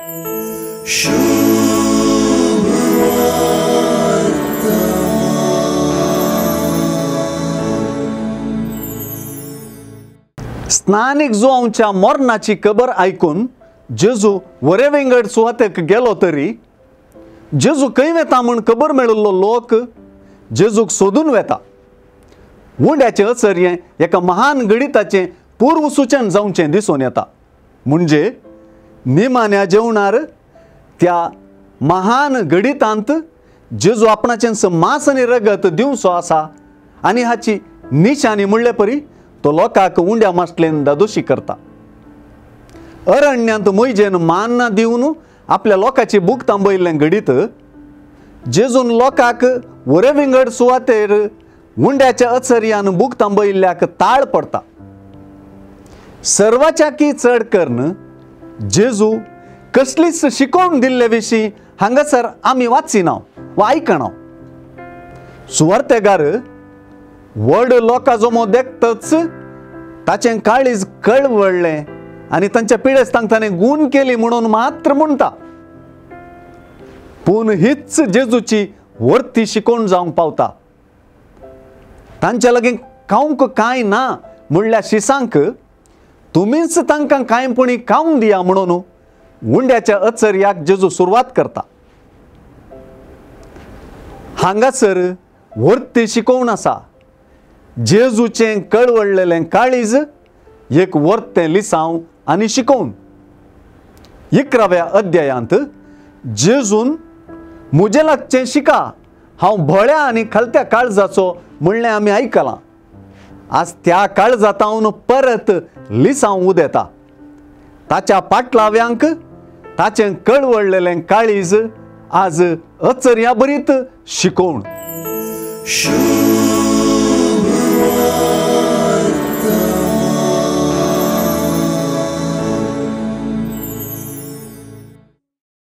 स्नानिक जुवांच्या मरणाची खबर आयकून जेजू वरे विंगड सुवातेक गेलो तरी जेजू खंय वेता म्हूण खबर मेळिल्लो लोक जेजूक सोदून वेता. उंड्याचें अचर्यें एका महान गणिताचें पूर्व सूचन जावचें दिसून येता. म्हणजे निमाण्या जेवणार त्या महान गणितांत जेजू आपणाचें मांस आनी रगत दिवचो आसा आनी हाची निशाणी म्हणले परी तो लोकांक उंड्या मासलेन दादोशी करता. अरण्यांत मोयजेन मान दिवन आपल्या लोकांची भूक थांबयल्लें घडीत जेजून लोकांक वरे विंगड सुवातेर उंड्याच्या अचर्यान भूक थांबयल्ल्याक ताळ पडटा. सर्वाच्या की चड करून जेजू कसलीच शिकोवन दिल्ले विशीं हांगासर आमी वाचिना वा आयकना. सुवार्तेगार व्हड लोकां जमो देखतच ताचें काळीज कळवळ्ळें आनी तांच्या पिडेस्तांक ताणें गूण केली म्हणून मात्र म्हणटा. पूण हीच जेजूची वर्ती शिकोवन जावंक पावता. तांच्या लागीं खावंक कांय ना म्हणल्या शिसांक तुमीच तांकां कांयपणी खावंक दिया म्हणून उंड्याच्या अचर्याक जेजू सुरवात करता. हांगासर वर्ती शिकोवन आसा. जेजूचें कळवळलेलें काळीज एक वर्तें लिसांव आनी शिकोवन. 11व्या अध्यायांत जेजून म्हजे लागचें शिका, हांव भोळ्या आनी खालत्या काळजाचो म्हणलें आमी आयकलां. आज त्या काळजातावन परत लिसांव उदेता. ताच्या पाटलाव्यांक ताचें कळवळलेलें काळीज आज अचर्या बरीत शिकोवन.